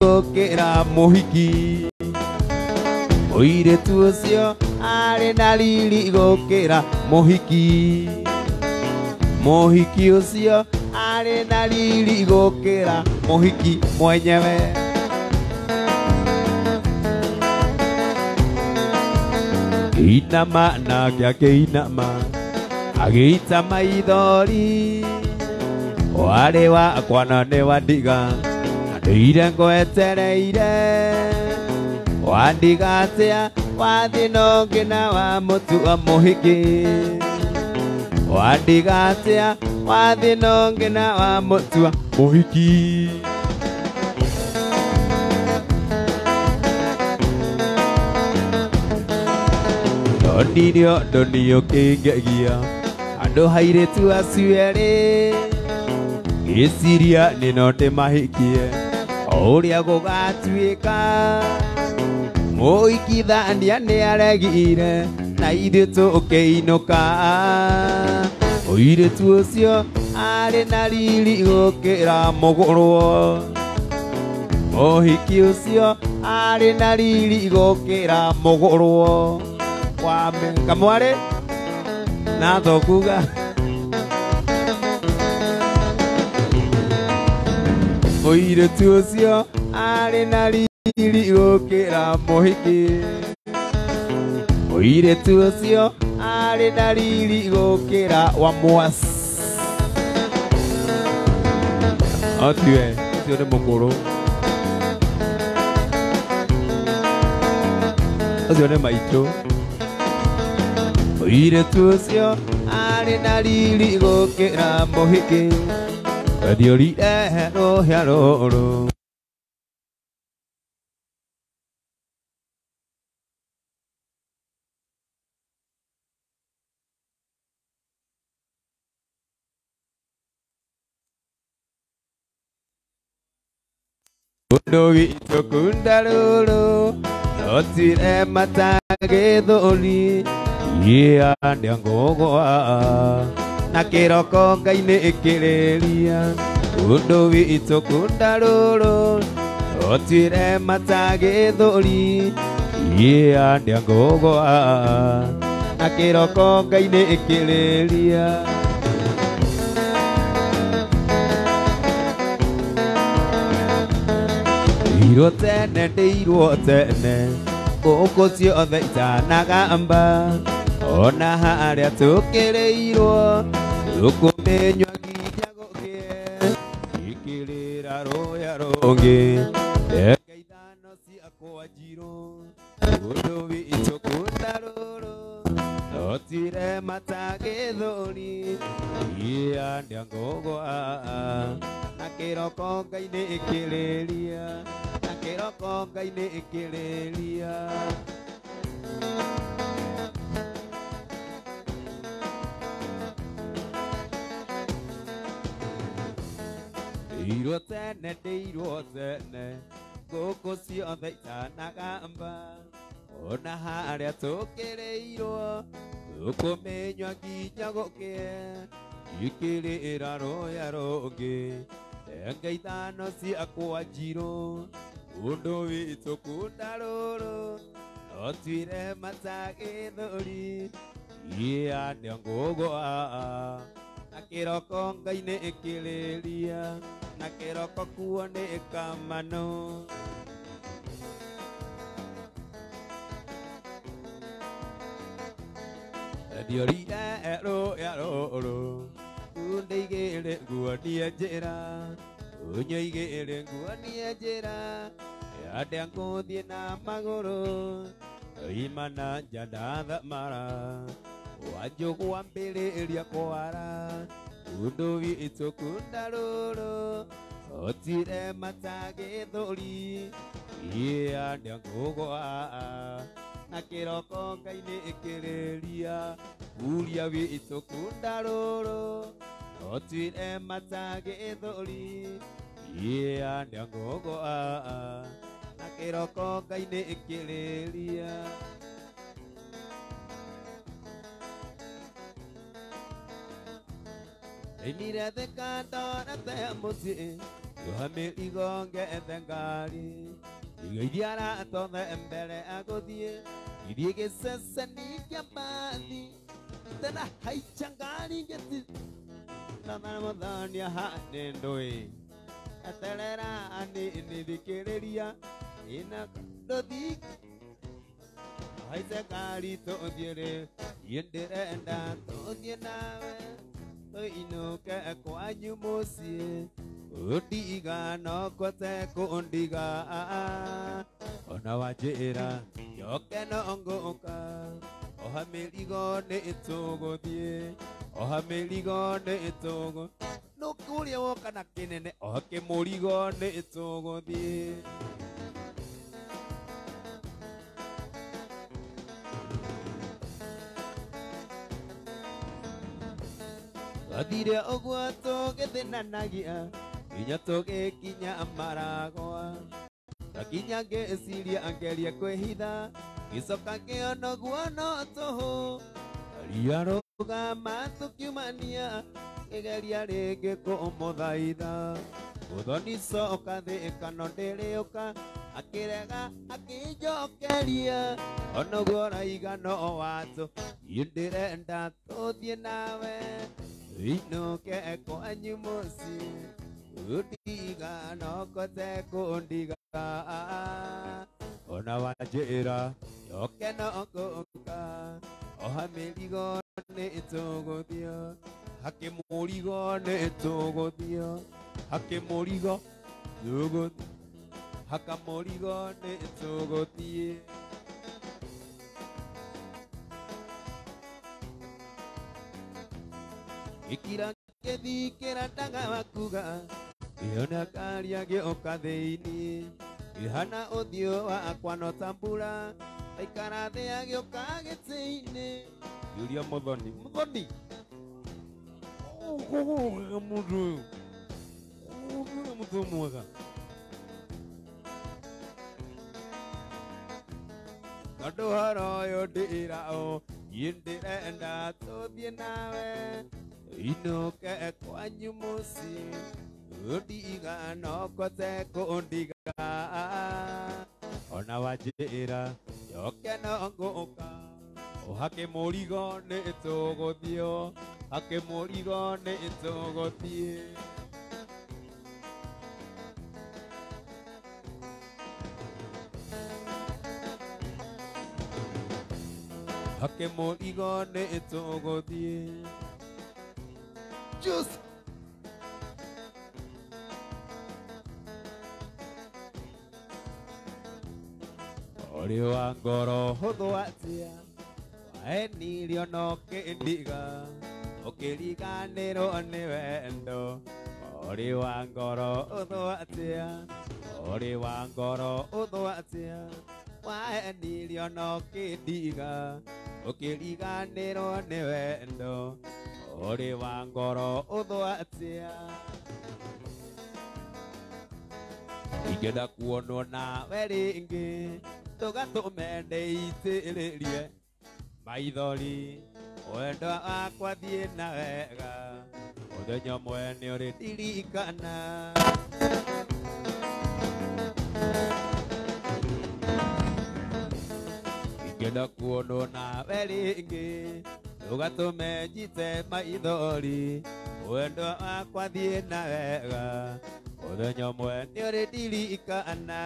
Gũkĩra mũhiki. Mũirĩtu ũcio arĩ na riri gũkĩra mũhiki. Mũhiki ũcio arĩ na riri gũkĩra mũhiki mwenyewe. Inama nake akĩinama agĩita maithori. Warĩ wakwa na nĩ wandiga na ndũire ngwetereire. Wandiga atĩa wathiĩ na ũngĩ na wamũtua mũhiki. Wandiga atĩa wathiĩ na ũngĩ na wamũtua mũhiki. Ndonire ũndũ niĩ ũkĩngegia andũ airĩtu acio erĩ. Ngĩciria nĩ no ndĩmahikie o ũrĩa gũgatuĩka. Mũhikithania nĩ aregire na ithuĩ tũkĩinũka. Mũirĩtu ũcio arĩ na riri gũkĩra mũgũrwo. Mũhiki ũcio arĩ na riri gũkĩra mũgũrwo. Wame kamwarĩ na thokuga. Mũirĩtu ũcio arĩ na riri gũkĩra mũhiki. Mũirĩtu ũcio arĩ na riri gũkĩra wa mwas. Otiwe ũcio nĩ mũkũrũ. Ũcio nĩ maitũ. Mũirĩtu ũcio arĩ na riri gũkĩra mũhiki. Wethiũrire rũhĩa rũrũ. Ũndũ witũ kunda rũrũ notire matagĩthũri. Ia ndĩangũgwa na kĩroko Ngai nĩ ĩkĩrĩria. Ũndũ witũ kunda rũrũ notire matagĩthũri. Ia ndĩangũgwa na kĩroko Ngai nĩ ĩkĩrĩria. Ndeirwo tene ndeirwo tene ngũkũ ciothe itanagamba. Ona harĩa tũkĩrĩirwo tũkũmĩnyua nginya gũkĩe. Ikĩrĩra rũya rũngĩ ndege ithano ciakwa njirũ. Ũndũ witũ kunda rũrũ notire matagĩthũri. Ia ndĩangũgwa na kĩroko Ngai nĩ ĩkĩrĩria. Na kĩroko Ngai nĩ ĩkĩrĩria. Ndeirwo tene ndeirwo tene ngũkũ ciothe itanagamba. Ona harĩa tũkĩrĩirwo tũkũmĩnyua nginya gũkĩe. Ikĩrĩra rũya rũngĩ ndenge ithano ciakwa njirũ. Ũndũ witũ kunda rũrũ notwire matagĩthũri. Ia ndĩangũgwa na kĩroko Ngai nĩ ĩkĩrĩria. Na kĩroko kuo nĩ ĩkamano. Ndiorire rũya rũrũ kunde igĩrĩ nguonie njĩra. Unyo igĩrĩ nguonie njĩra ya ngũthiĩ na magũrũ. Ndoima na nja ndathamara wanjũgũ wambĩrĩria kwara. Ũndũ witũ kunda rũrũ otire matagĩthũri. Ia ndĩangũgwa na kĩroko Ngai nĩ ĩkĩrĩria. Huria witũ kunda rũrũ otire matagĩthũri. Ia ndĩangũgwa na kĩroko Ngai nĩ ĩkĩrĩria. Ndainire thika ndorete mũciĩ Yoha mĩrigo ngethe ngari Igeithia aratothe mbere agũthiĩ Ithiĩ gĩceceni kĩa mbathi Tena haica ngari ngĩti Tana mũthania hane ndũĩ Eterera anini thikĩrĩria Ina ndũthi Haice ngari tũthiĩ rĩ Niĩ ndĩrenda tũthiĩ nawe Tũinũke kwanyu mũciĩ Ũndiga no kũte kũndiga Ona wanjĩra njoke no ngũka Oha mĩrigo nĩ tũgũthiĩ Oha mĩrigo nĩ tũgũ Nũkũrĩa woka na kĩnene Oha kĩmũrigo nĩ tũgũthiĩ Twathire ũguo tũgĩthĩnanagia nginya tũgĩkinya Maragwa Ndakinya ngĩciria ngerie kwĩhitha ngĩcoka ngĩona ũguo no tũhũ Ria rũgama tũkiumania ngĩgeria rĩngĩ kũmũthaitha Mũthoni coka thĩka no ndĩrĩũka akĩrega akĩnjokeria ona ũguo ũraiga no watũ niĩ ndĩrenda tũthiĩ nawe Inũke kwanyu mũciĩ Ũndiga no kũte kũndiga Ona wanjĩra njoke no ngũka Oha mĩrigo nĩ tũgũthiĩ Hakĩmũrigo nĩ tũgũthiĩ Hakĩmũrigo tũgũthiĩ Hakamũrigo nĩ tũgũthiĩ Gĩkira ngĩthikĩra ndaga kuga Ngĩona ngari agĩũka thĩinĩ Ngĩhana ũthiũ wakwa no ta mbura Aikara thĩ agĩũka gĩtĩ-inĩ Ngĩũria Mũthoni Mũthoni ũkũgũrũkaga mũndũ ũyũ ũkũgũrũkaga mũtwe mwega Tondũ ũhoro ũyũ ndĩra ũ niĩ ndĩrenda tũthiĩ nawe Inũke kwanyu mũciĩ Ũndiga no kũte kũndiga Ona wanjĩra njoke no ngũka Hakĩmũrigo nĩ tũgũthiĩ Hakĩmũrigo nĩ tũgũthiĩ Hakĩmũrigo nĩ tũgũthiĩ Juice. Ũrĩ wa ngoro hũthũ atĩa Waenirio no kĩndiga Ũkĩriganĩrwo nĩ wendo Ũrĩ wa ngoro hũthũ atĩa Ũrĩ wa ngoro hũthũ atĩa Waenirio no kĩndiga Ũkĩriganĩrwo nĩ wendo Ũrĩ wa ngoro hũthũ atĩa Ingĩenda kuonwo nawe rĩngĩ Tũgatũme ndĩitĩrĩrie maithori Wendo wakwa thiĩ na wega Mũthenya ũmwe nĩũrĩndirikana Ingĩenda kuonwo nawe rĩngĩ Tũgatũme njite maithori Wendo wakwa thiĩ na wega Mũthenya ũmwe nĩũrĩndirikana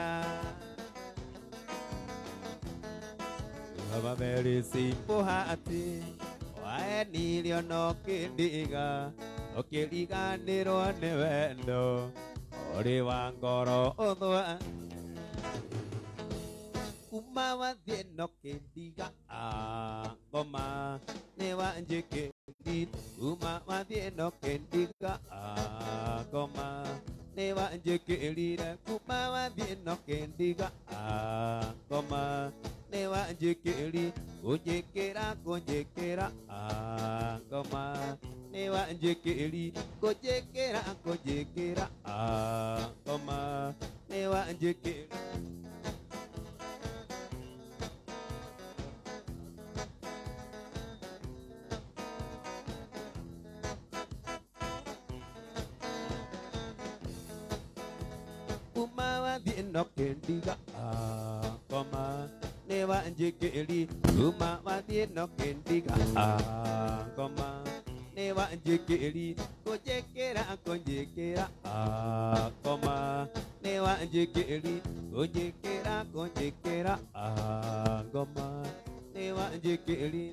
Have a very simple heart Waenirio no kĩndiga Ũkĩriganĩrwo nĩ wendo Ũrĩ wa ngoro hũthũ Kuma wathiĩ no kĩndiga Ngoma nĩ wanjĩkĩri Kuma wathiĩ no kĩndiga Ngoma nĩ wanjĩkĩrire Kuma wathiĩ no kĩndiga Ngoma nĩ wanjĩkĩri Kũnjĩkĩra kũnjĩkĩra Ngoma nĩ wanjĩkĩri Kũnjĩkĩra kũnjĩkĩra Ngoma nĩ wanjĩkĩri kĩndiga ngoma nĩ wanjĩkĩri kuma wathiĩ no kĩndiga ngoma nĩ wanjĩkĩri kũnjĩkĩra kũnjĩkĩra ngoma nĩ wanjĩkĩri kũnjĩkĩra kũnjĩkĩra ngoma nĩ wanjĩkĩri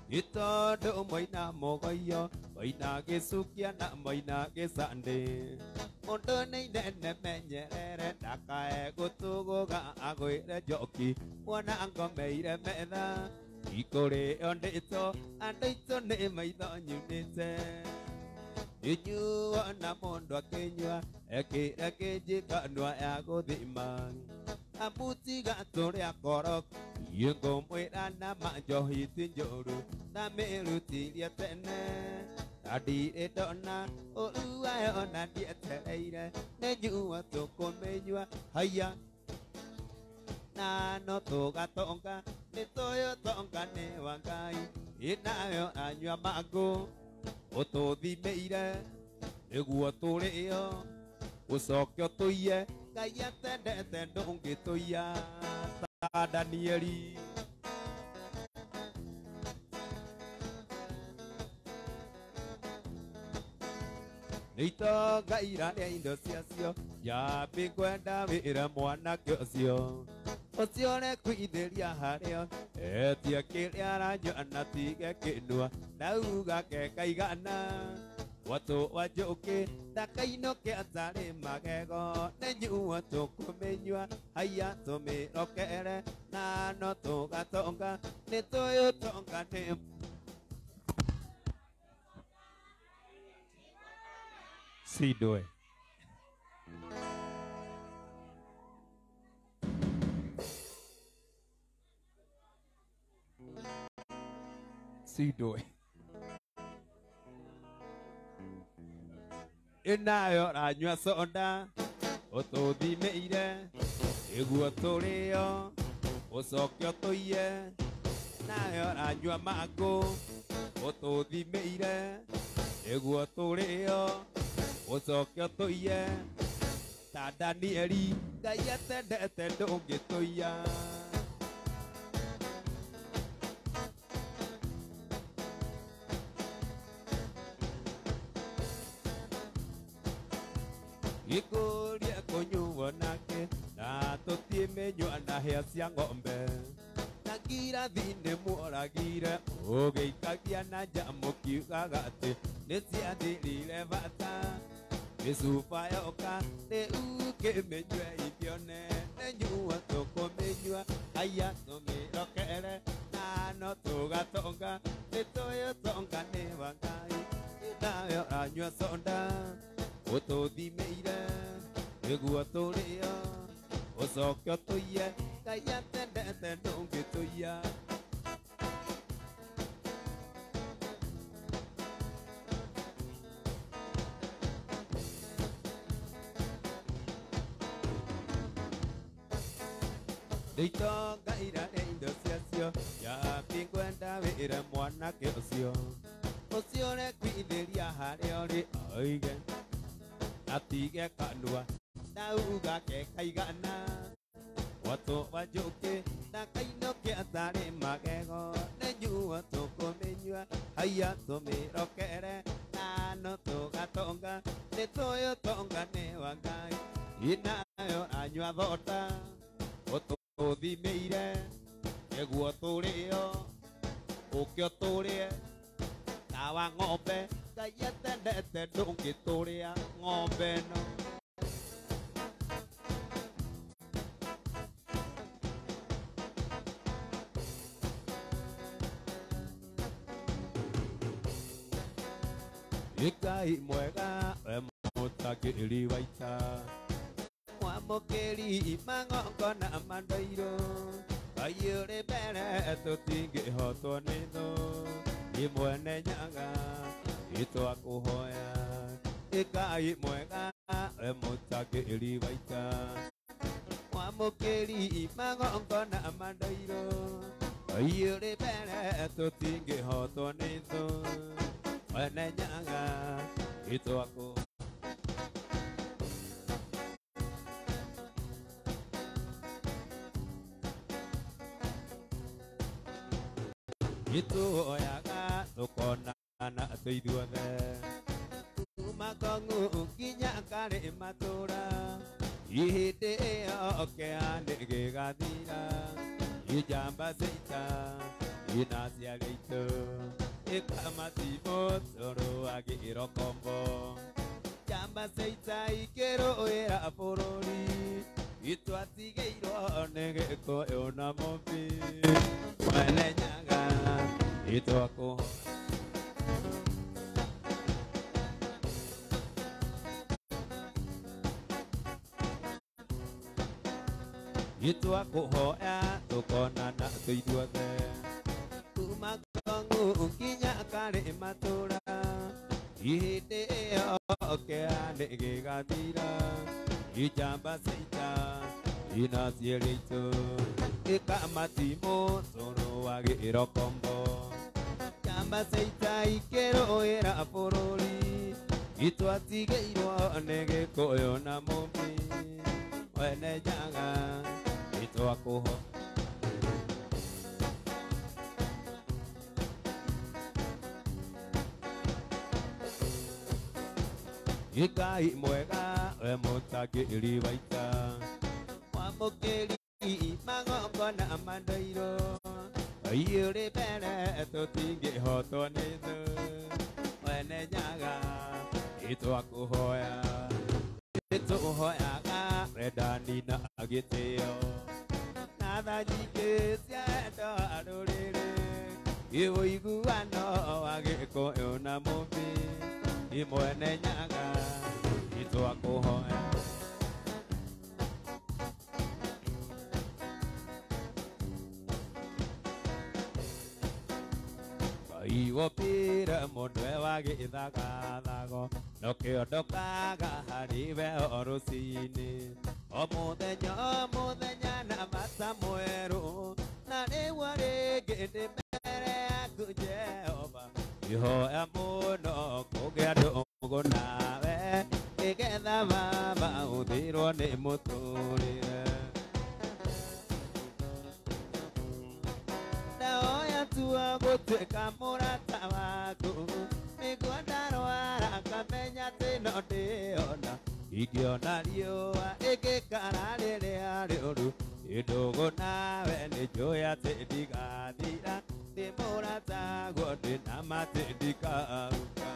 itondo moina mogoyo moina gĩcukia na moina gĩcandĩ mũndũ nĩ inene menyerere ndakae gũtũgũga agwĩre njoki wona ngomeire metha ikũrĩo ndĩto andũ aitũ nĩ maitho nyunĩte inyuo na mũndũ akĩnyua ekĩre kĩnjikanua ya gũthima amutiga tũrĩa koroku ngũmwĩra na ma njohi ti njũru ndamĩrutirie tene na ndirĩ ndona ũru wayo na ndietereire nĩ nyua tũkũmĩnyua haiya na no tũgatonga nĩ tũyũtonga nĩ wa Ngai ĩnayo anyua mangũ ũtũthimĩire nĩguo tũrĩo ũcoke ũtũiye Ngai atendete ndũngĩtũiya ta Danieli. Nĩ itonga irarĩa indo ciacio njambi ngwenda wĩre mwanake ũcio ũcio ũrekwithĩria harĩo etie kĩrĩa aranyua na tige kĩnua ndauga ke kaigana watũ wa njũkĩ ndakainũke atarĩ magego nĩ nyuo tũkũmĩnyua haiya tũmĩrokere na no tũgatonga nĩ tũyũtonga nĩ Sidwe. Sidwe. Ĩnayo ranyua soda ũtũthimĩire nĩguo tũrĩo ũcoke ũtũiye nayo ranyua mangũ ũtũthimĩire nĩguo tũrĩo ũcoke ũtũiye ta Danieli Ngai atendete ndũngĩtũiya. Gĩkũria kũnyuo nake na tũtiĩmenyua na hĩa cia ng'ombe na ngirathi nĩ muoragire ũgĩikagia na nja mũkiugaga atĩ nĩ ciathirire bata nĩ cuba yoka nĩ ũkĩmĩnyue ithione nĩ nyua tũkũmĩnyua haiya tũmĩrokere na no tũgatonga nĩ tũyũtonga nĩ wa Ngai nayo anyua soda ũtũthimĩire nĩguo tũrĩo ũcoke ũtũiye Ngai atendete ndũngĩtũiya. Nĩ itonga irarĩa indo ciacio njambi ngwenda wĩre mwanake ũcio ũcio ũrekwithĩria harĩa ũrĩ oige atige kanua ndauga ke kaigana watũ wa njũkĩ ndakainũke atarĩ magego nĩ nyuo tũkũmĩnyua haiya tũmĩrokere na no tũgatonga nĩ tũyũtonga nĩ wa Ngai ĩnayo anyua thota ũtũthimĩire nĩguo tũrĩo ũke ũtũrĩe ta wa ng'ombe Ngai atendete ndũngĩtũrĩa ng'ombe no. Ngai mwega we mũtangĩri wa ita mwamũkĩri magongona ma ndũirũ Ngai ũrĩ mbere tũtingĩhotwo nĩ thũ nĩ mwene nyaga ĩtwakũhoya Ngai mwega we mũtangĩri wa ita mwamũkĩri magongona ma ndũirũ Ngai ũrĩ mbere tũtingĩhotwo nĩ thũ mwene nyaga ĩtwakũ. Ituoyaga tukonana twĩ ithuothe kuma Kong'u nginya karĩ matũra ihĩndĩ ĩyo kĩa nĩ gĩgathira ijamba cia ina cia gĩitũ ikamatimũ tũrũagĩrwo kombo njamba cia ita ikĩrũĩra bũrũri itwatigĩirwo nĩ Gĩkũyũ na Mũmbi Mwene Nyaga itwakũhoya. Itwakũhoya tũkonana twĩ ithuothe kuma Kong'u nginya karĩ matũra ihĩndĩ ĩyo kĩa nĩ gĩgathira ijamba cia ita ina ciĩrĩitũ ikamatimũ tũrũagĩrwo kombo njamba cia ita ikĩrũĩra bũrũri itwatigĩirwo nĩ Gĩkũyũ na Mũmbi Mwene Nyaga itwakũhoya. Ngai mwega we mũtangĩri wa ita mwamũkĩri magongona mandoirwo ũrĩ mbere tũtingĩhotwo nĩ thũ Mwene Nyaga itwakũhoya ĩtũhoyaga wendani na gĩtĩo na tha nyingĩ cia wendo wa rũrĩrĩ ũiguano wa Gĩkũyũ na Mũmbi Mwene Nyaga itwakũhoya. Ngai wopire mũndwe wa gĩthagathago nokĩo ndokaga harĩ we o rũcinĩ o mũthenya o mũthenya na mata mwerũ na rĩu rĩngĩ ndĩ mbere yaku Jehova ihoya mũno kũgĩa ndũgũ nawe nĩgetha baba ũthirwo nĩ mũtũrĩre. Ndaoya tua gũtuĩka mũrata waku nĩguo ndarwara ngamenya atĩ no ndĩona ingĩona riũa rĩngĩkara rĩrĩa rĩũru ndũgũ nawe nĩ njũĩ atĩ ndigathira ndĩ mũrataguo ndĩ na ma atĩ ndikauka.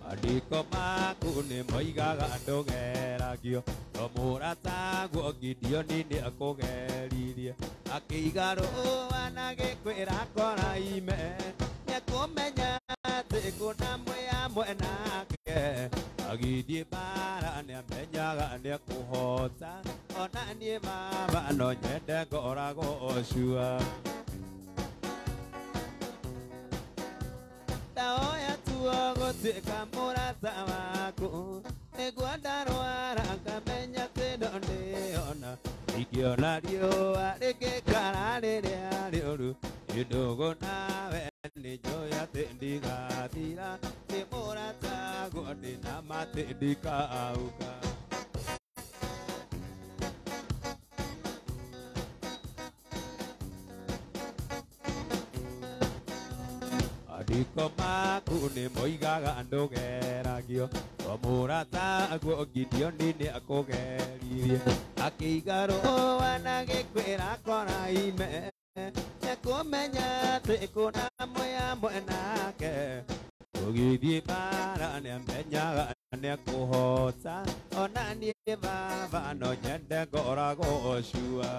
Mandĩko maku nĩ moigaga ndũgeragio no mũrataguo Gideoni nĩ akũgeririe akĩiga rũũa na gĩkwĩra koraime nĩekũmenya atĩ kũna mwĩ hamwe nake agĩthiĩ mbara nĩamenyaga nĩekũhota ona niĩ baba no nyende ngoragwo cua. Ndaoya tua gũtuĩka mũrata waku nĩguo ndarwara ngamenya atĩ no ndĩona ingĩona riũa rĩngĩkara rĩrĩa rĩũru ndũgũ nawe nĩ njũĩ atĩ ndigathira ndĩ mũrataguo ndĩ na ma atĩ ndikauka. Mandĩko maku nĩ moigaga ndũgeragio no mũrataguo Gideoni nĩ akũgeririe akĩiga rũũa na gĩkwĩra koraime nĩekũmenya atĩ kũna mwĩ hamwe nake ũgĩthiĩ mbara nĩamenyaga nĩekũhota ona niĩ baba no nyende ngoragwo cua.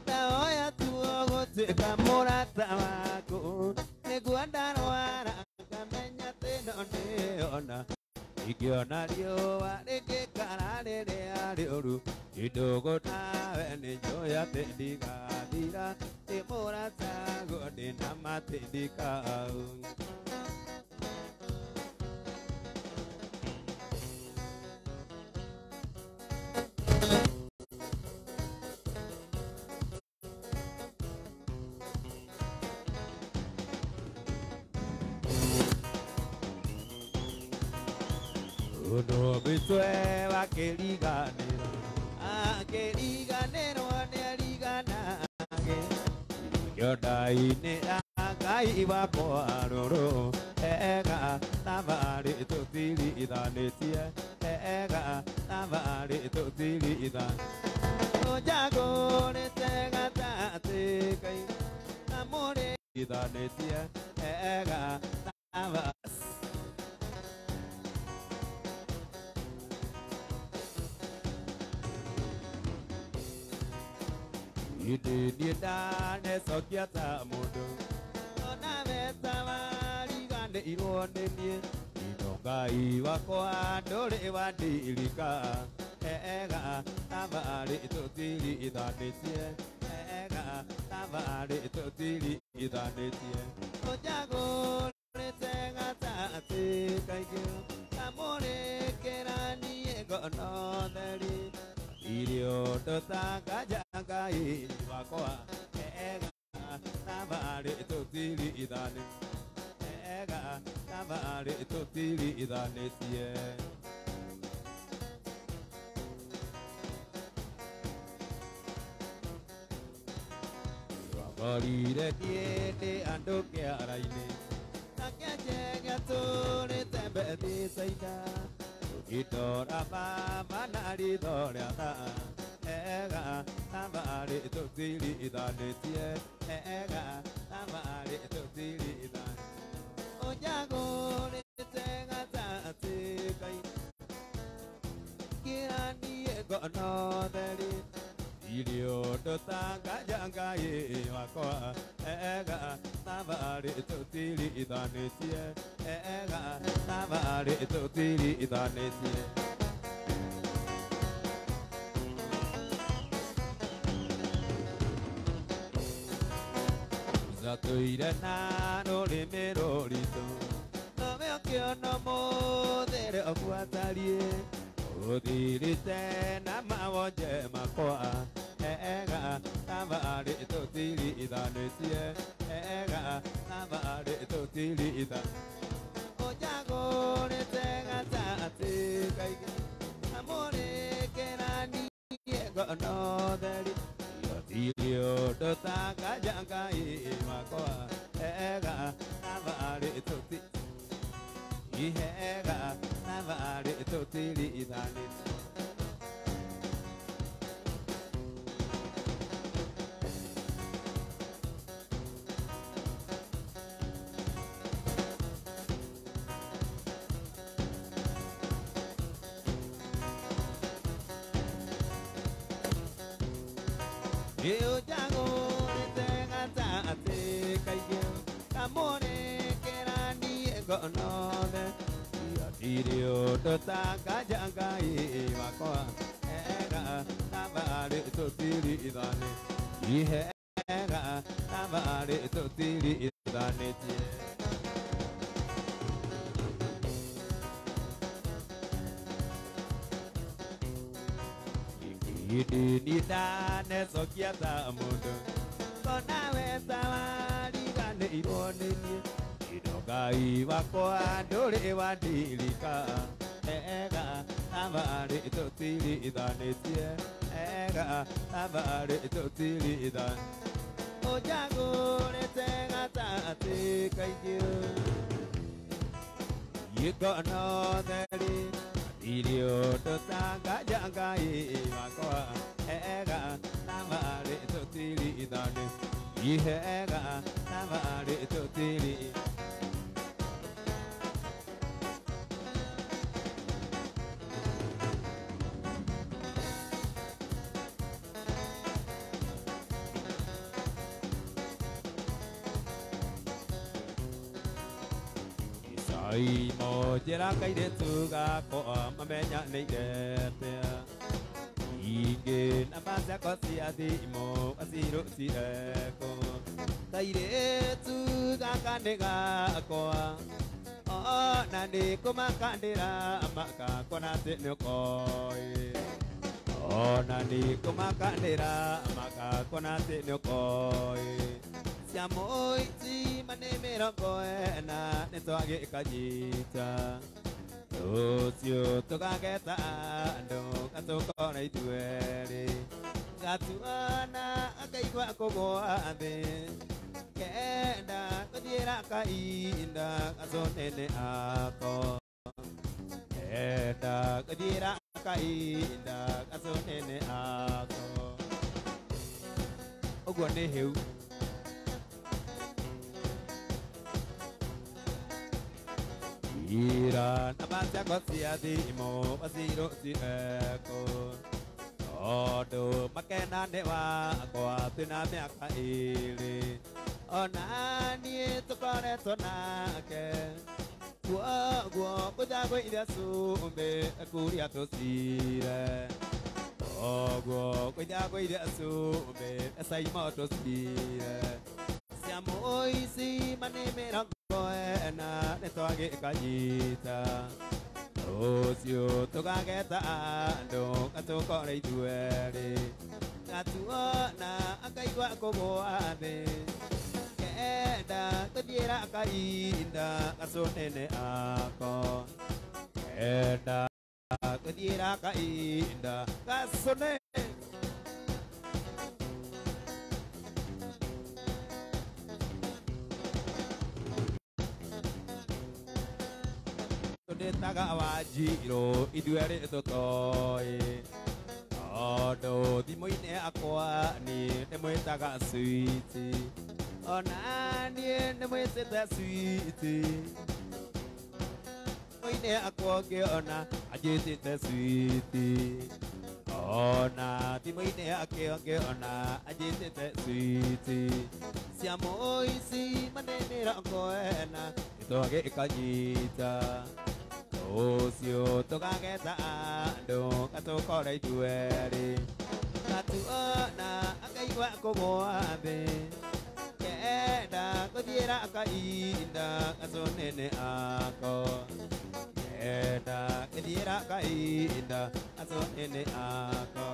Ndaoya tua gũtuĩka mũrata waku nĩguo ndarwara ngamenya atĩ no ndĩona ingĩona riũa rĩngĩkara rĩrĩa rĩũru ndũgũ nawe nĩ njũĩ atĩ ndigathira ndĩ mũrataguo ndĩ na ma atĩ ndikauka. Ũndũ wa kĩriganĩro akĩriganĩrwo nĩariganage Kĩonda-inĩ Ngai wakwa rũrũ ega thabarĩ tũtirigithanĩtie ega thabarĩ tũtirigithanĩtie Ũnjagũrĩte gatagatĩ kai na mũrigithanĩtie ega thabarĩ Niĩ ndanecokia ta mũndũ ona mbeca wariganĩirwo nĩ niĩ Ino Ngai wakwa ndũrĩ wandirika ega thabarĩ tũtirigithanĩtie ega thabarĩ tũtirigithanĩtie Ũnjagũrĩte gatagatĩ kaingĩ kamũrĩkĩra niĩ ngono theri Irio ndũtanganja Ngai wakwa ega thabarĩ tũtirigithanĩtie ega thabarĩ tũtirigithanĩtie Wakorire niĩ ndĩ andũ kĩara-inĩ na kĩanjega tũrĩte Bethisaida Ũkĩndora mama na ritho rĩa tha ega thabarĩ tũtirigithanĩtie ega thabarĩ tũtirigithanĩtie Ũnjagũrĩte gatagatĩ kai kĩra niĩ ngono theri Irio ndũtanganja Ngai wakwa ega thabarĩ tũtirigithanĩtie ega thabarĩ tũtirigithanĩtie Zatũire na rũrĩmĩ rũritũ nowe ũkĩona mũthĩre ũguo atariĩ ũthirĩte na mawonje makwa ega thabarĩ tũtirigithanĩtie ega thabarĩ tũtirigithanĩtie Ũnjagũrĩte gatagatĩ kaingĩ amũrĩkĩra niĩ ngono theri Irio ndũtanganja Ngai wakwa ega thabarĩ tũti ega thabarĩ tũtirigithanĩtie Ũnjagũrĩte gatagatĩ kaingĩ kamũrĩkĩra niĩ ngono theri Irio ndũtanganja Ngai wakwa ega thabarĩ tũtirigithanĩtie ega thabarĩ tũtirigithanĩtie Niĩ ndanecokia ta mũndũ konawe ta wariganĩirwo nĩ niĩ Ino Ngai wakwa ndũrĩ wandirika ega thabarĩ tũtirigithanĩtie ega thabarĩ tũtirigithanĩtie Ũnjagũrĩte gatagatĩ kaingĩ ngono theri Irio ndũtanganja Ngai wakwa ega thabarĩ tũtirigithanĩtie ega thabarĩ tũtirigithanĩtie Njĩra kairĩtu gakwa mamenyanĩire atĩa Ingĩ namba ciakwa cia thimũ acirutire kũ Kairĩtu gaka nĩ gakwa ona nĩ kũmakandĩra makakona atĩ nĩũkoĩ Ona nĩ kũmakandĩra makakona atĩ nĩũkoĩ Cia mũici ma nĩ mĩrongo ĩna nĩtwagĩkanyita Rũciũ tũkageta andũ gatũkore ithuerĩ gatuona akaigua kũgũa thĩ kenda gũthiĩra kainda gacũnene ako kenda gũthiĩra kainda gacũnene ako ũguo nĩ hĩu. Ira na ciakwa cia thimũ wacirũ cieko tondũ makena nĩ wakwa twĩna mĩaka ĩrĩ ona niĩ tũkoretwo nake kuoguo kũjagũithia cumbĩ ekuria tũcire koguo kũjagũithia cumbĩ ecaimo tũcire cia mũici manĩ mĩrongo ĩna nĩtwagĩkanyita rũciũ tũkageta andũ gatũkore ithuerĩ gatuona akaigua kũgũa thĩ kenda gũthiĩra kainda gacũnene ako kenda gũthiĩra kainda gacũnene. Tũndĩtaga Wanjirũ ithuerĩ tũtoĩ tondũ thimũ-inĩ yakwa niĩ ndĩmwĩtaga switi ona niĩ ndĩmwĩtĩte switi thimũ-inĩ yakwa ngĩona anjĩtĩte switi ona thimũ-inĩ yake ngĩona anjĩtĩte switi cia mũici manĩ mĩrongo ĩna nĩtwagĩkanyita rũciũ tũkageta andũ gatũkore ithuerĩ gatuona akaigua kũgũa thĩ kenda gũthiĩra kainda gacũnene ako kenda gũthiĩra kainda gacũnene ako.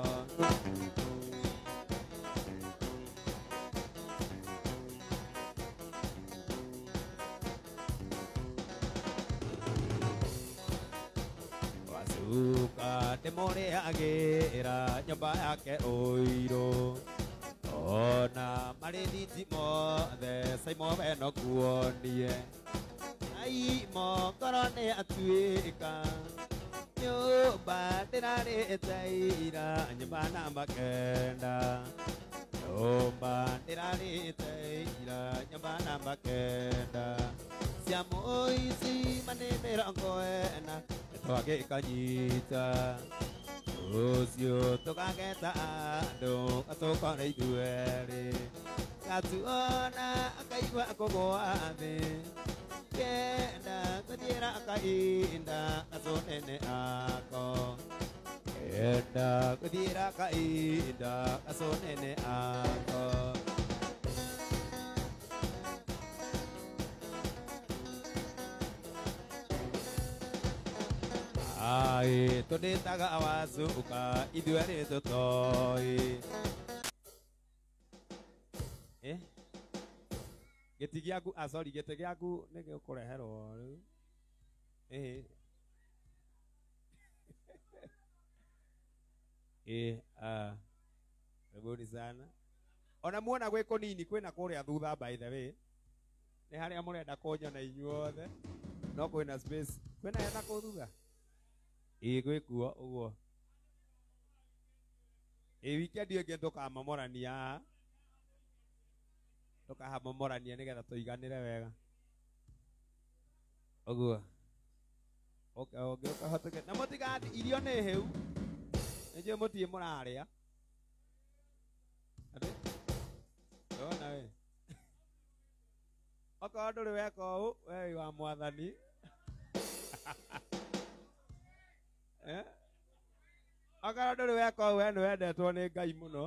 Wacuka ndĩmũrĩagĩra nyũmba yake ũirũ ona marĩthiti mothe Saimo we no kuonie Saimo ngoro nĩ atuĩka nyũmba ndĩrarĩte ira nyũmba namba kenda nyũmba ndĩrarĩte ira nyũmba namba kenda cia mũici manĩ mĩrongo ĩna nĩtwagĩkanyita rũciũ tũkageta andũ gatũkore ithuerĩ gatuona akaigua kũgũa thĩ kenda gũthiĩra kainda gacũnene ako kenda gũthiĩra kainda gacũnene ako. Ai tũndĩtaga wacuka ithuerĩ tũtoĩ. Gĩti gĩaku sorry gĩtĩ gĩaku nĩ gĩkũreherwo rĩu. Karibuni sana. Ona muona gwĩ kũnini kwĩna kũrĩa thutha by the way nĩ harĩa mũrenda kũnyona inyuothe no kwĩna space kwĩna hena kũu thutha. Ĩĩ gwĩ kuo ũguo. Ĩĩ weekend ĩyo ĩngĩ tũkamomorania haha tũkahamomorania nĩgetha tũiganĩre wega ũguo. Ũngĩũka na mũtigathi irio nĩ hĩu nĩnjũĩ mũtirĩ mũrarĩa atĩ ndona we okorwo ndũrĩ weka ũũ we wĩ wa mwathani. Okorwo ndũrĩ weka ũũ we nĩ wendetwo nĩ Ngai mũno.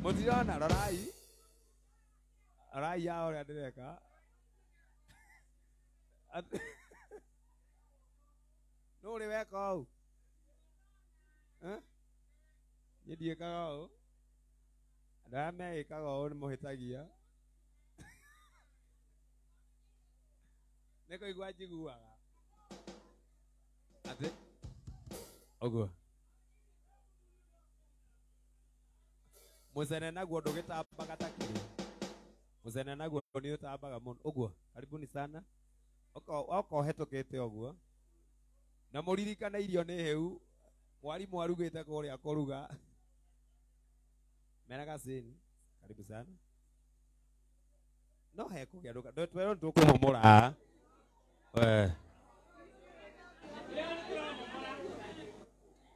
Mũtirona rorai rorai ya ũrĩa ndĩreka. Nũ ũrĩ weka ũũ? Niĩ ndiĩkaga ũũ. Andũ arĩa meĩkaga ũũ nĩ mũhĩtagia. Nĩ kũigua njiguaga. Atĩ ũguo. Mũcene naguo ndũgĩtambaga ta kĩrĩa. Mũcene naguo nĩ ũtambaga mũno. Ũguo, karibuni sana. Oka ũhetũkĩte ũguo. Na mũririkane irio nĩ hĩu. Mwarimu arugĩte kũrĩa kũruga. Meraga sini. Karibu sana. No hekũgĩa ndũka. Twerwo nĩtũkũmomora.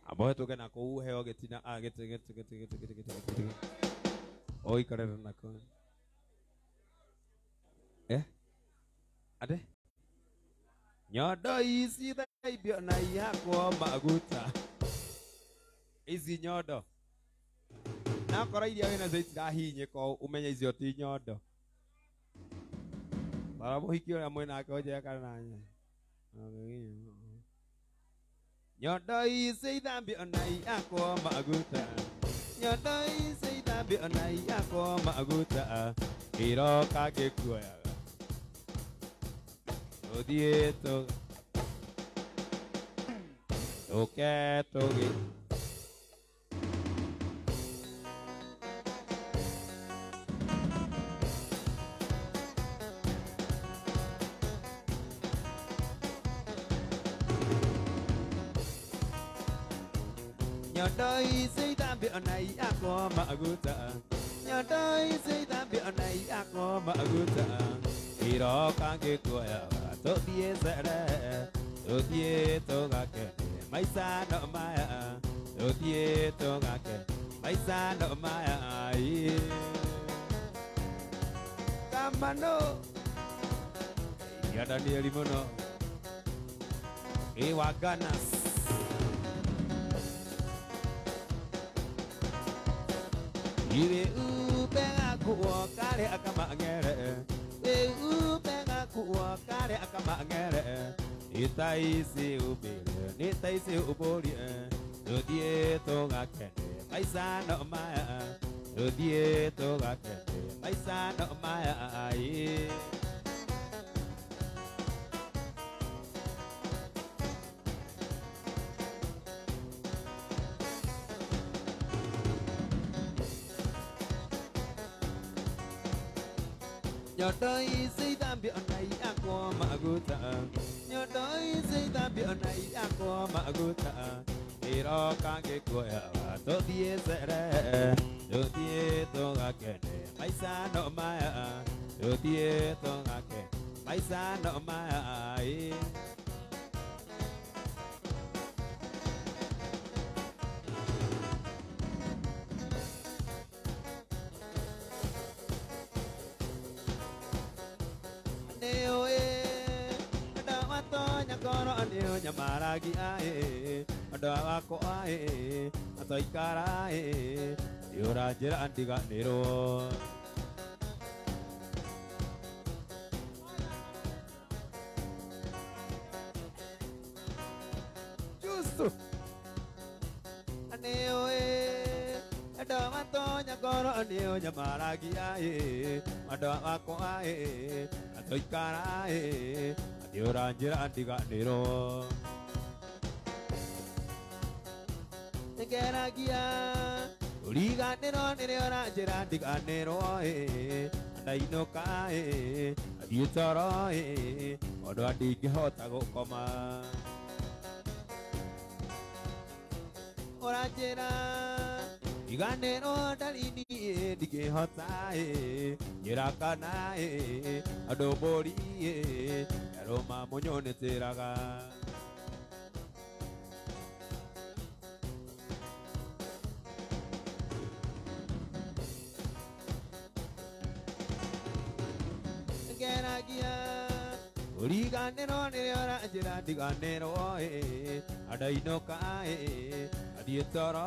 Amba ũhetũke na kũu ũheo gĩtina gĩtĩ gĩtĩ gĩtĩ gĩtĩ gĩtĩ gĩtĩ gĩtĩ. Ũikarĩre nako. Ate? Nyondo ici thaibio na ihakwo maguta. Ici nyondo. Na korwo iria wĩnacio itirahinyĩka ũmenye icio ti nyondo. Bara mũhiki ũrĩa mwĩnake ũnjĩre kana nya. Nyondo ici ithambio na ihakwo maguta. Nyondo ici ithambio na ihakwo maguta. Iroka ngĩkuoyaga. Tũthiĩ tũke tũgĩ. Nyondo ici ithambio na ihakwo maguta. Nyondo ici ithambio na ihakwo maguta. Iroka ngĩkuoyaga tũthiĩ cere, tũthiĩ tũgakene maica no maya, tũthiĩ tũgakene maica no maya. Kamano ya Danieli mũno ĩ wa Ganas. Iwe upega kuo kare akamangere. Upega kuo kare akamangere. Itaisi ubire, nitaisi uborie. Tũthiĩ tũgakene maica no maya. Tũthiĩ tũgakene maica no maya. Nyondo ici ithambio na ihakwo maguta. Nyondo ici ithambio na ihakwo maguta. Iroka ngĩkuoyaga tũthiĩ cere, tũthiĩ tũgakene maica no maya. Tũthiĩ tũgakene maica no maya. Nyamaragi ae, andũ akwa ae, atoikara ae, nĩũranjĩra ndiganĩrwo. Justo. Nĩũĩ, andũ matonya ngoro nĩũnyamaragi ae, andũ akwa ae, atoikara ae, nĩũranjĩra ndiganĩrwo. Ngeragia ũriganĩrwo nĩrĩo ũranjĩra ndiganĩrwo ndainũka athiĩ toro ũndũ ndingĩhota gũkoma. Ũranjĩra ndiganĩrwo ndarini ndingĩhota njĩra kana andũ mbũri yarũma mũnyonĩtĩraga. Ngeragia ũriganĩrwo nĩrĩo ũranjĩra ndiganĩrwo ndainũka athiĩ toro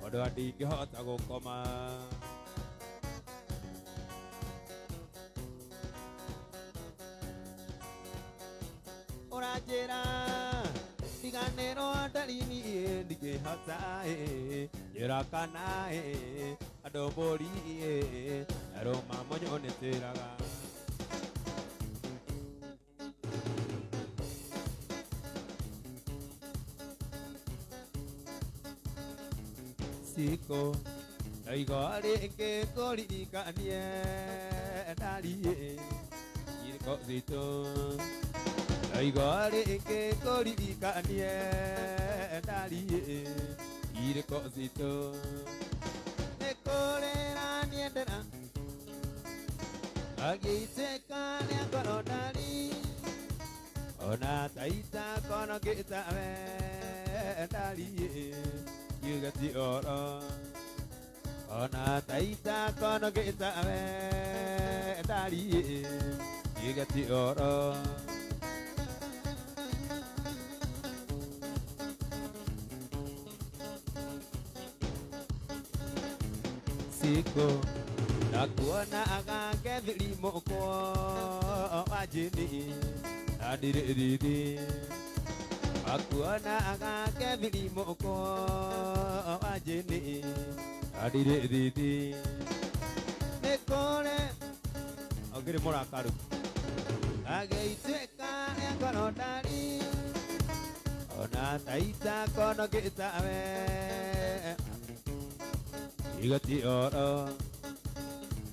ũndũ ndingĩhota gũkoma. Ũranjĩra ndiganĩrwo ndarini ndingĩhota njĩra kana andũ mbũri arũma mũnyonĩtĩraga. Siko ndaiga rĩngĩ kũririkanie ndariĩ irĩko citũ ndaiga rĩngĩ kũririkanie ndariĩ irĩko citũ nĩ kũrĩra niendera agĩitĩka rĩa ngoro ndari ona taita kono gĩtawe ndariĩ kiuga ti oro ona taita kono gĩtawe ndariĩ kiuga ti oro. Siko nakuona agagethiri mũkwo wa jini na ndirĩ thithi akuona agagethiri mũkwo wa jini na ndirĩ thithi nĩ kũrĩ ongĩrĩ mũrakaru agĩituĩka rĩa ngoro ndari ona taita kono gĩtawe igati oro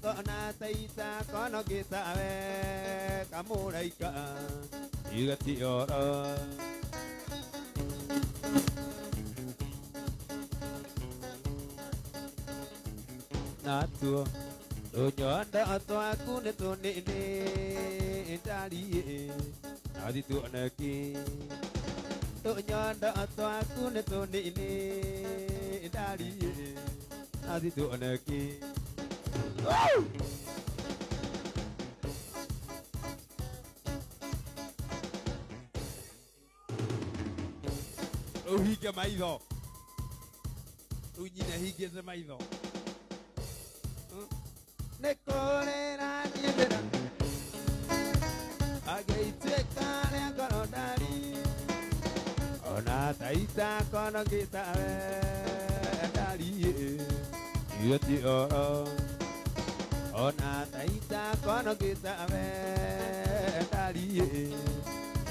kona taita kono gĩtawe kamũraika igati oro. Natuo tũnyondo twaku nĩ tũnini ndariĩ nathi tuoneki tũnyondo twaku nĩ tũnini ndariĩ nathi tuoneki. Rĩu hinge maitho rĩu nyina hingĩte maitho nĩ kũrĩra niendera agĩituĩka rĩa ngoro ndari ona taita kono gĩtawe ndariĩ iga ti oro ona taita kono gĩtawe ndariĩ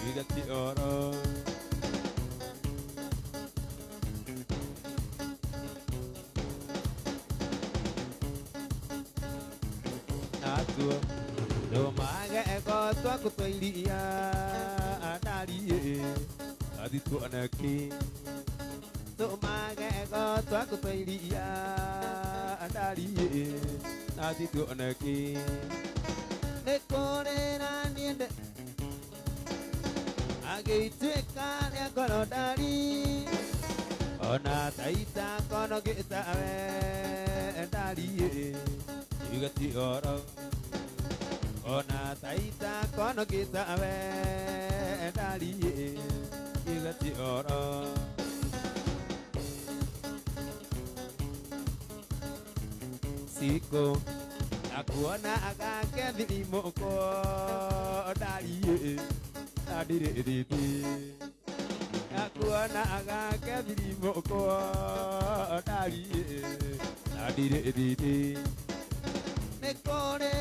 iga ti oro. Natuo ndũmage twaku twa iria ndariĩ nathi tuoneki tũmagego twaku twa iria ndariĩ nathi tuoneki nĩ kũrĩra niende agĩituĩka rĩa ngoro ndari ona taita kono gĩtawe ndariĩ iga ti oro ona taita kono gĩtawe ndariĩ iga ti oro. Siko nakuona agagethiri mũkwo ndariĩ na ndirĩ thithi nakuona agagethiri mũkwo ndariĩ na ndirĩ thithi nĩ kũrĩ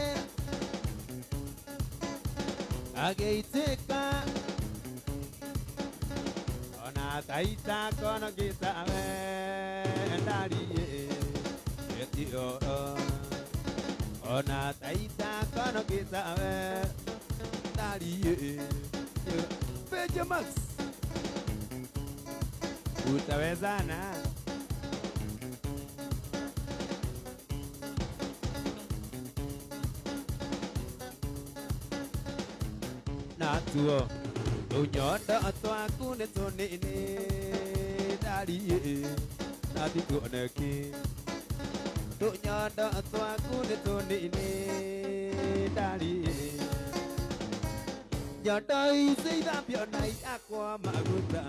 agĩitĩka ona taita kono gĩtawe ndariĩ ti oro ona taita kono gĩtawe ndariĩ. Peja Max Utawezana. Natuo tũnyondo twaku nĩ tũnini ndariĩ nathi tuoneki tũnyondo twaku nĩ tũnini ndariĩ nyondo ici ithambio na iakwa maguta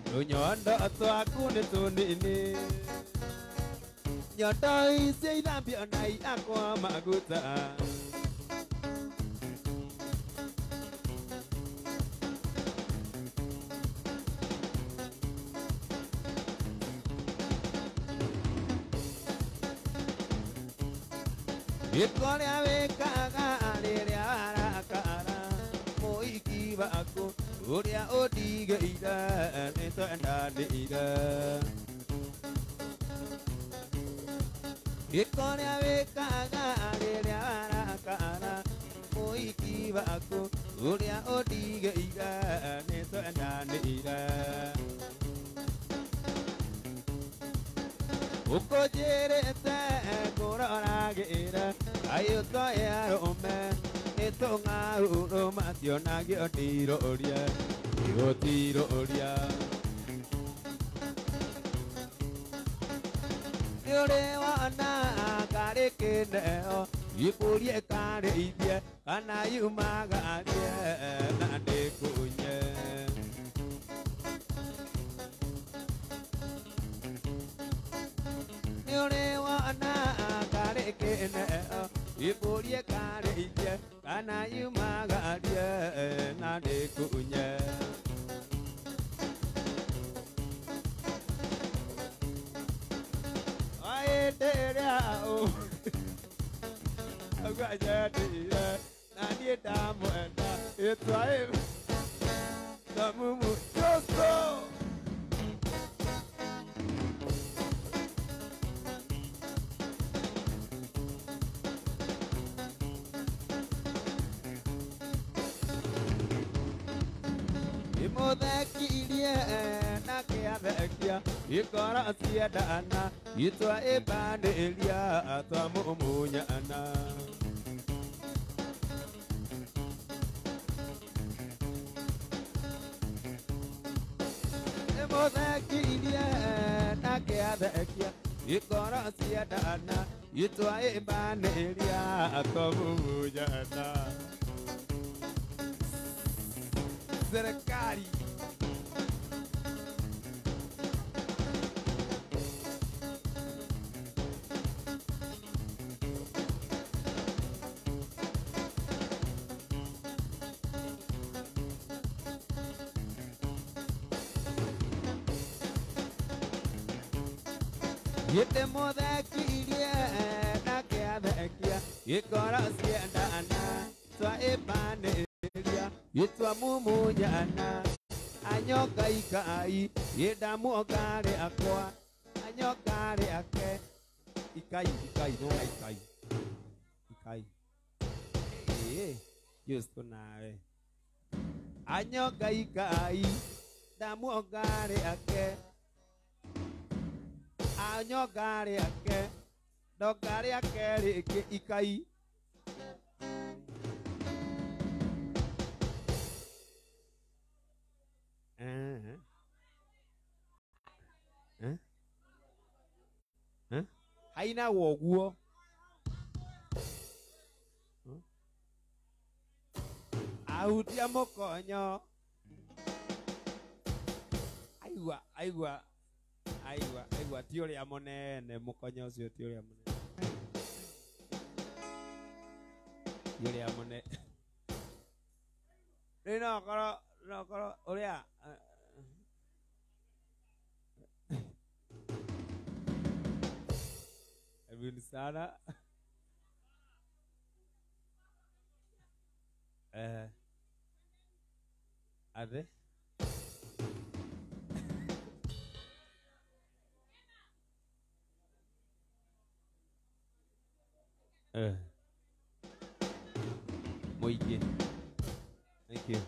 tũnyondo twaku nĩ tũnini nyondo ici ithambio na iakwa maguta. Gĩko rĩa wĩkaga rĩrĩa warakara mũhiki waku Ũrĩa ũndigĩire nĩ twendanĩire. Gĩko ũrĩa wĩkaga rĩrĩa warakara mũhiki waku ũrĩa ũndigĩire nĩ twendanĩire. Ũkũnjĩrĩte ngũroragĩra kaĩ ũtoĩ arũme nĩ tũng'aurũ mationagio ndirũria gũtirũria. Nĩ ũrĩ wona karĩ kĩneo gĩkũrie karĩithie kana yumagarie na ndĩkunye. Nĩ ũrĩ wona karĩ kĩneo gĩkũrie karĩithie kana yumagarie na ndĩkunye. Imuthekirie na kĩathekia ikoro ciendana itwa ĩbanĩria twamumunyana. Imuthekirie na kĩathekia ikoro ciendana itwa ĩbanĩria twamumunyana. Serikali Gĩtĩ mũthekirie na kĩathekia gĩkoro ciendana twa ĩbanĩria gĩtwa mumunyana anyoka ikai gĩndamuoka rĩakwa anyoka rĩake ikai ikai no ikai ikai ĩĩ Justo nawe anyoka ikai ndamuoka rĩake anyoka rĩake ndoka rĩake rĩngĩ ikai. Hainagwo ũguo. Ahutia mũkonyo aigua aigua aigua aigua ti ũrĩa mũnene mũkonyo ũcio ti ũrĩa mũnene ti ũrĩa mũnene. Rĩu no ũkorwo ũrĩa Karibuni sana. Ade? Moige. Thank you.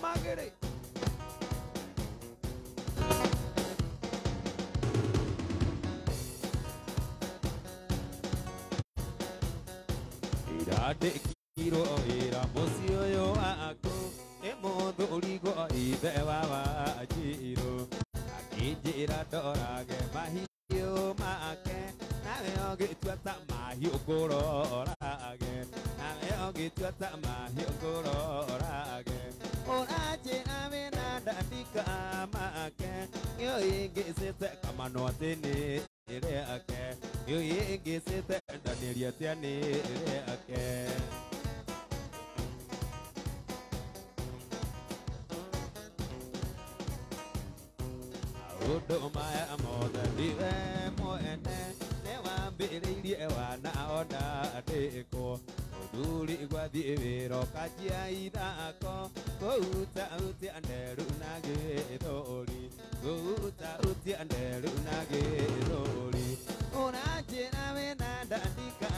Magere. Ira ira mũciĩ ũyũ waku nĩ mũthuri ithe wa Wanjiru akĩnjĩra ndorage mahiũ make nawe ũgĩtua ta mahiũ ngũrorage nawe ũgĩtua ta mahiũ ngũrorage ũranjĩra wĩna nda. ndandika make yo ingĩcĩte kamano atĩ nĩ rĩake yo ingĩcĩte ndanĩria atĩa nĩ rĩake. Maũndũ maya mothe ndiwe mwene nĩwambĩrĩirie wana ona ndĩkwo mũthuri gwathiĩ wĩra ũkanjia ithako kũũta-ũtia nderu na gĩthũri kũũta-ũtia nderu na gĩthũri ũranjĩra wĩna ndandika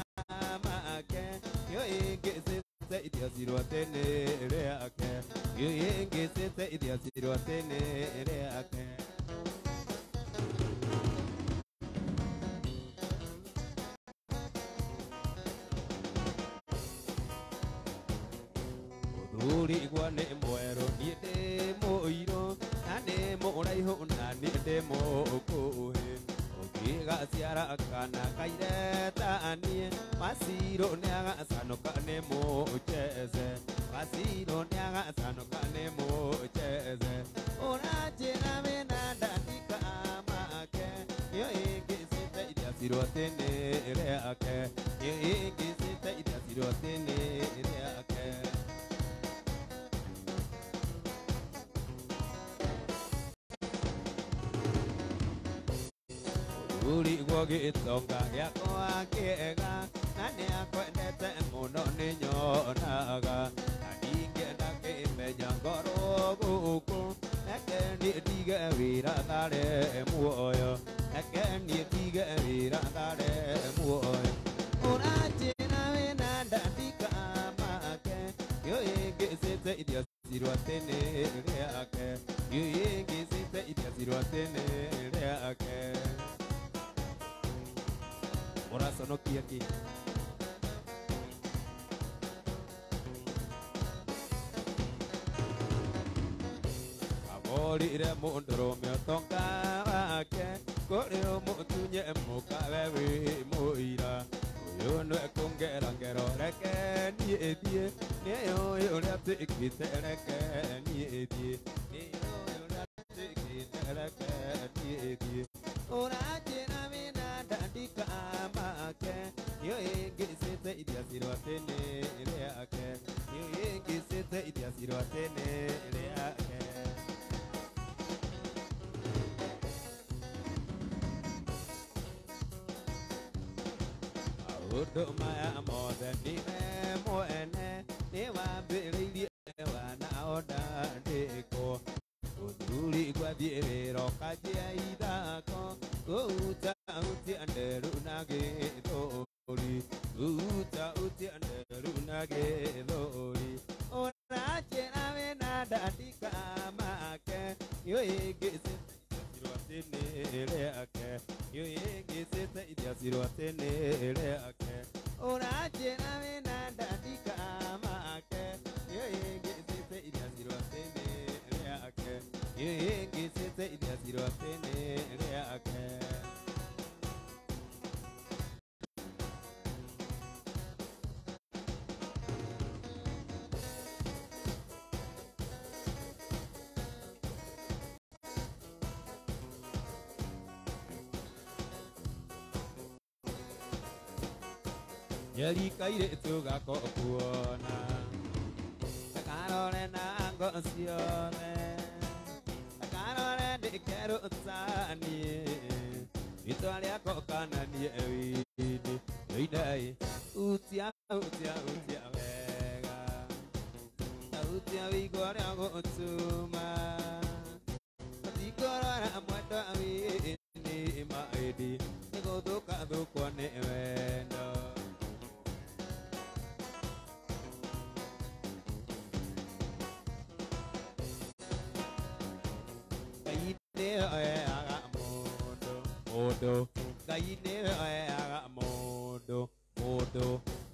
make yo ĩngĩcĩte irio cirwo tene rĩake yo ĩngĩcĩte irio cirwo tene rĩake. Mũthuri igua nĩ mwerũ niĩ ndĩ mũirũ na nĩ mũraihu na niĩ ndĩ mũkuhĩ ũngĩgaciara kana kaireta niĩ macirũ nĩagacanũka nĩ mũcheze macirũ nĩagacanũka nĩ mũcheze ũranjĩra wĩna ndandika make nĩyo ĩngĩcĩte iria cirwo tene rĩake nĩyo ĩngĩcĩte iria cirwo tene rĩake. Mũthuri guo gĩtonga gĩakwa kĩega na nĩakwendete mũno nĩnyonaga na ndingĩenda kĩmenya ngorwo gũkũ reke niĩ ndige wĩra thare muoyo reke niĩ ndige wĩra thare muoyo ũranjĩra wĩna ndandika make yo ĩngĩcĩte irio cirwo tene rĩake yo ĩngĩcĩte irio cirwo tene rĩake. Ũraconokia kĩ? Aborire mũndũrũme ũtonga wake kũrĩ ũmũtunye mũkawe wĩ mũira ũyũ nĩwe kũngera ngero reke niĩ thiĩ nĩũĩ ũrĩa twĩkĩte reke niĩ thiĩ nĩũĩ ũrĩa twĩkĩte reke niĩ thiĩ ũranjĩra wĩna ndandika make nĩyo ĩngĩcĩte iria cirwo tene rĩake nĩyo ĩngĩcĩte iria cirwo tene rĩake. Maũndũ maya mothe nĩwe mwene nĩwambĩrĩirie wana ona ndĩkwo mũthuri gwathiĩ wĩra ũkanjia ithako kũũta-ũtia nderu na gĩthũri kũũta-ũtia nderu na gĩthũri ũranjĩra wĩna ndandika make nĩyo ĩngĩcĩte irio tene rĩake nĩyo ĩngĩcĩte irio cirwo tene rĩake ũranjĩra wĩna ndandika make nĩyo ĩngĩcĩte irio cirwo tene rĩake nĩyo ĩngĩcĩte irio cirwo tene rĩake. Nyeri kairĩtu gako kuona takarore na ngo ciothe takarore ndĩkerũ taniĩ rĩtwa rĩako kana niĩ wini ĩinei utia utia utia wega utia wĩigua ũrĩa gũtuma ũtikũrora mwendwa wini maĩndi nĩgũthũka thũkwo nĩ wendo. Ngai nĩoyaga mũndũ mũndũ Ngai nĩoyaga mũndũ mũndũ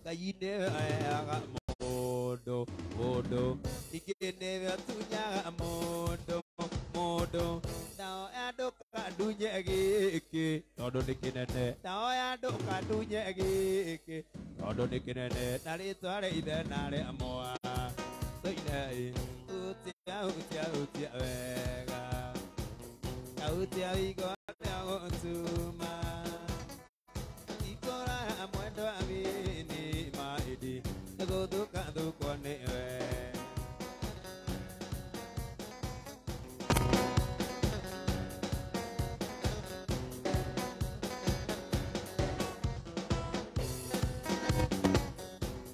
Ngai nĩoyaga mũndũ mũndũ ningĩ nĩwe ũtunyaga mũndũ mũndũ ndaoya ndũkandunye gĩkĩ tondũ nĩ kĩnene ndaoya ndũkandunye gĩkĩ tondũ nĩ kĩnene na rĩtwa rĩa ithe na rĩa mwana tũinei Utia utia utia wega Utia igore gũtuma Ikora mwendo amini maidi Gũthuka thukwo nĩwe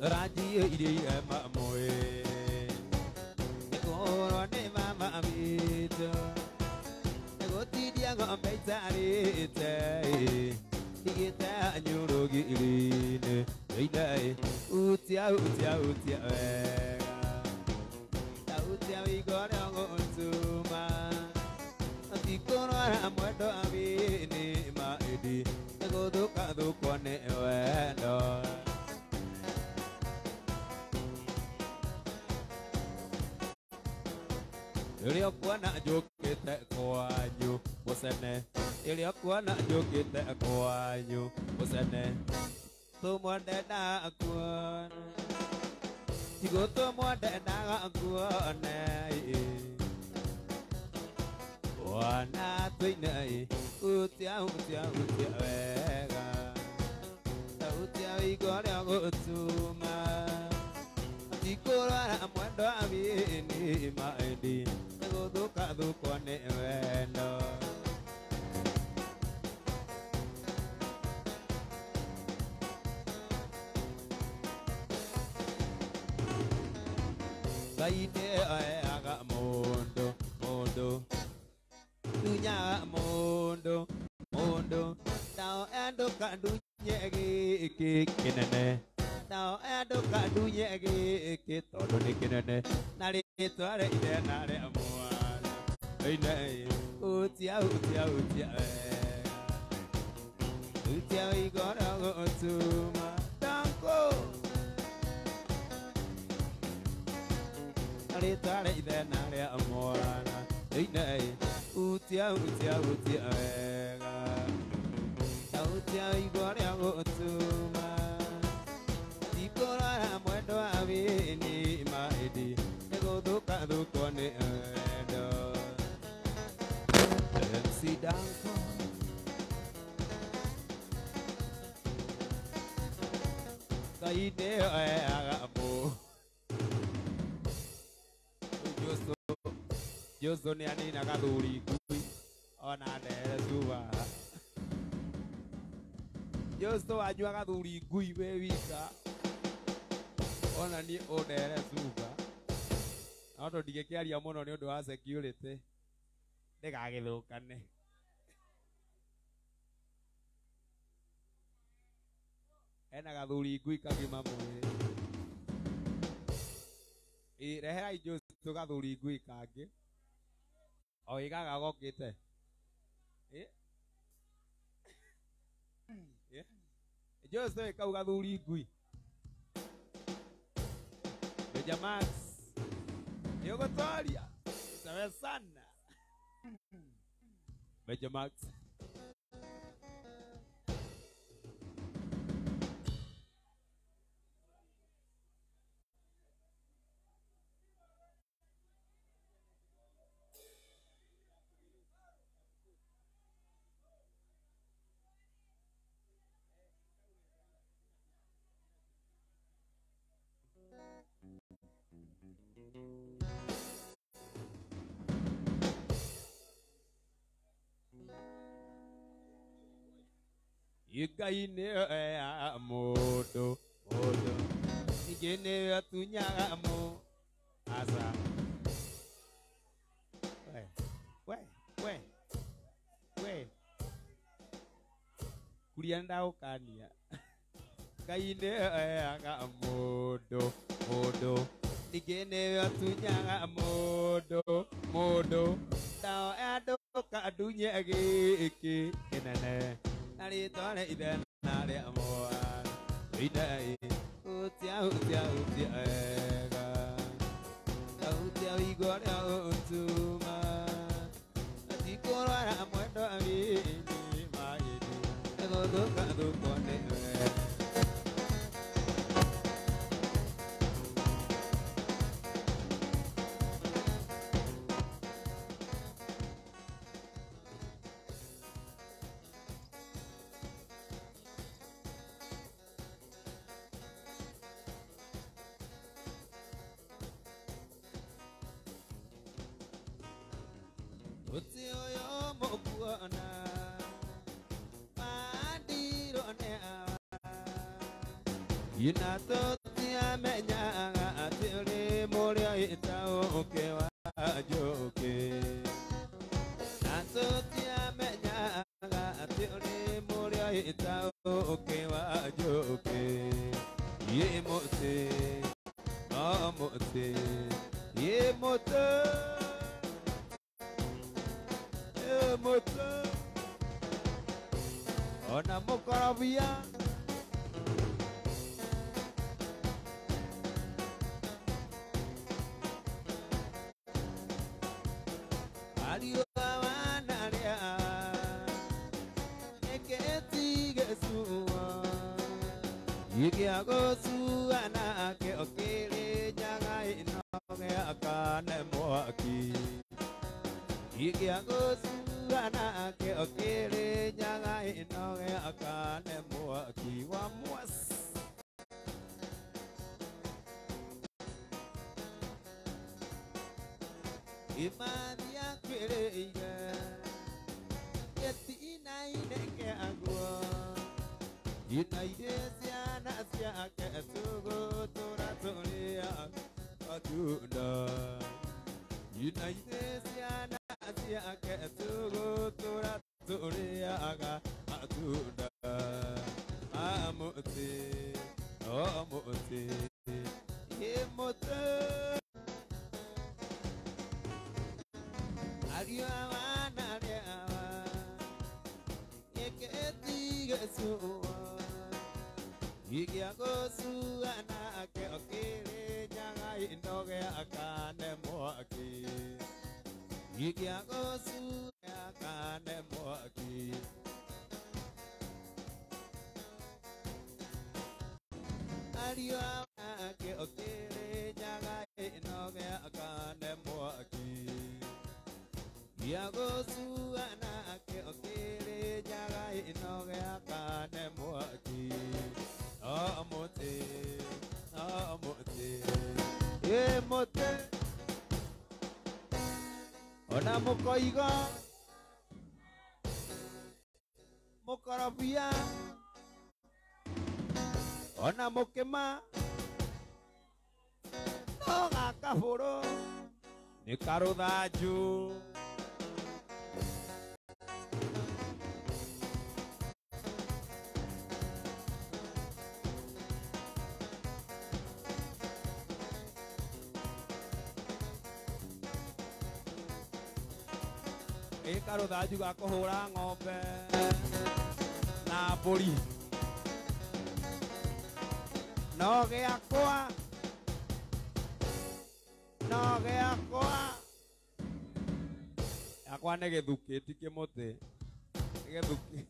Rajio iria mamwe Koro ne mama amito Gotidia ng'ombe itarĩte Igĩte nyũrũgi irinĩ Ine utia utia utia wega Ta utia wĩigore gũtuma Tikũrwara mwendo amini maidi Gũthũka thũkwo nĩ wendo Rĩrĩa kuona njũkĩte kwanyu mũcene Rĩrĩa kuona njũkĩte kwanyu mũcene Tũmwo ndendaga kuona Tigũtũmwo ndendaga kuone Wana tũine utia utia utia wega Utia wĩigore gũtuma Tikũrwara mwendo amini maidi Gũthũka thũkwo nĩ wendo Ngai nĩoyaga mũndũ mũndũ Tunyaga mũndũ mũndũ Nao andũ kandunye gĩkĩ kĩnene Nao andũ kandunye gĩkĩ tondũ nĩ kĩnene Na rĩtwa rĩa ithe na rĩa mwana Ine utia utia utia wega Utia wĩigore gũtuma Danko Rĩtwa rĩa ithe na rĩa mwana Ine utia utia utia wega Utia wĩigore gũtuma Tikũrwara mwendo amini maidi Gũthũka thũkwo nĩ wendo MC Danko Ngai nĩoyaga mũndũ Joso nĩ aninaga thuri ngui ona ndere cuba Joso anyuaga thuri ngui wĩ wika ona niĩ ũndere cuba No tũndigĩkĩaria mũno nĩ ũndũ wa security ndĩgagĩthũkane Ena gathuri ngui kagima mwĩrĩ Ĩ reherai Joso gathuri ngui kangĩ O ĩ gaka gokĩte Ĩ Joso ĩ kau gathuri ngui Meja Max Nĩũgũtoria Utawezana Meja Max Ngai nĩoyaga mũndũ mũndũ Ningĩ nĩwe ũtunyaga mũ Aca We we we we Kuria nĩndagũkania Ngai nĩoyaga mũndũ mũndũ Ningĩ nĩwe ũtunyaga mũndũ mũndũ Nao andũ kandunye gĩkĩ kĩnene Na rĩtwa rĩa ithe na rĩa mwana Ine utia utia utia wega Utia wĩigore gũtuma Tikũrwara mwendo amini maidi Gũthũka thũkwo nĩ wega Mũtĩ ũyũ mũkuona wandirwo nĩ awa. Ina tũtiamenyaga atĩ ũrĩ mũrĩa ĩtaũke wa njũkĩ. Na tũtiamenyaga atĩ ũrĩ mũrĩa ĩtaũke wa njũkĩ. Yĩ mũtĩ, no mũtĩ, yĩ mũtĩ, yĩ mũtĩ. Ona mũkorobia. Ariũ a wana arĩa nĩkĩtigĩcua gĩkĩa gũcua nake ũkĩrĩnyaga ĩno gĩakane mwaki. Gĩkĩa gũcua nake ũkĩrĩnyaga ĩno gĩakane mwaki wa mwasi. Imathia kwĩrĩire gĩtinaine kĩaguo inaire ciana ciake tũgũtũra tũrĩa matunda. Inaire ciana ciake tũgũtũra tũrĩaga matunda. Mamũtĩ, no mũtĩ, ĩ mũtĩ. Ariũ a wana arĩa gĩkĩtigĩcua gĩkĩa gũcua nake ũkĩrĩnyaga indo gĩakane mwaki. Gĩkĩa gũcua gĩakane mwaki. Ariũ a nake ũkĩrĩnyaga indo gĩakane mwaki. Gĩa gũcua nake ũkĩrĩnyaga ĩno gĩakane mwaki. No mũtĩ, no mũtĩ, ĩ mũtĩ. Ona mũkoigo, mũkorobia, ona mũkĩma, no gakabũrũ nĩ karũthanju. Ĩ karũthanju ga kũhũra ng'ombe na mbũri. No gĩakwa, no gĩakwa. Gĩakwa nĩ gĩthukĩ ti kĩmũtĩ. Nĩ gĩthukĩ.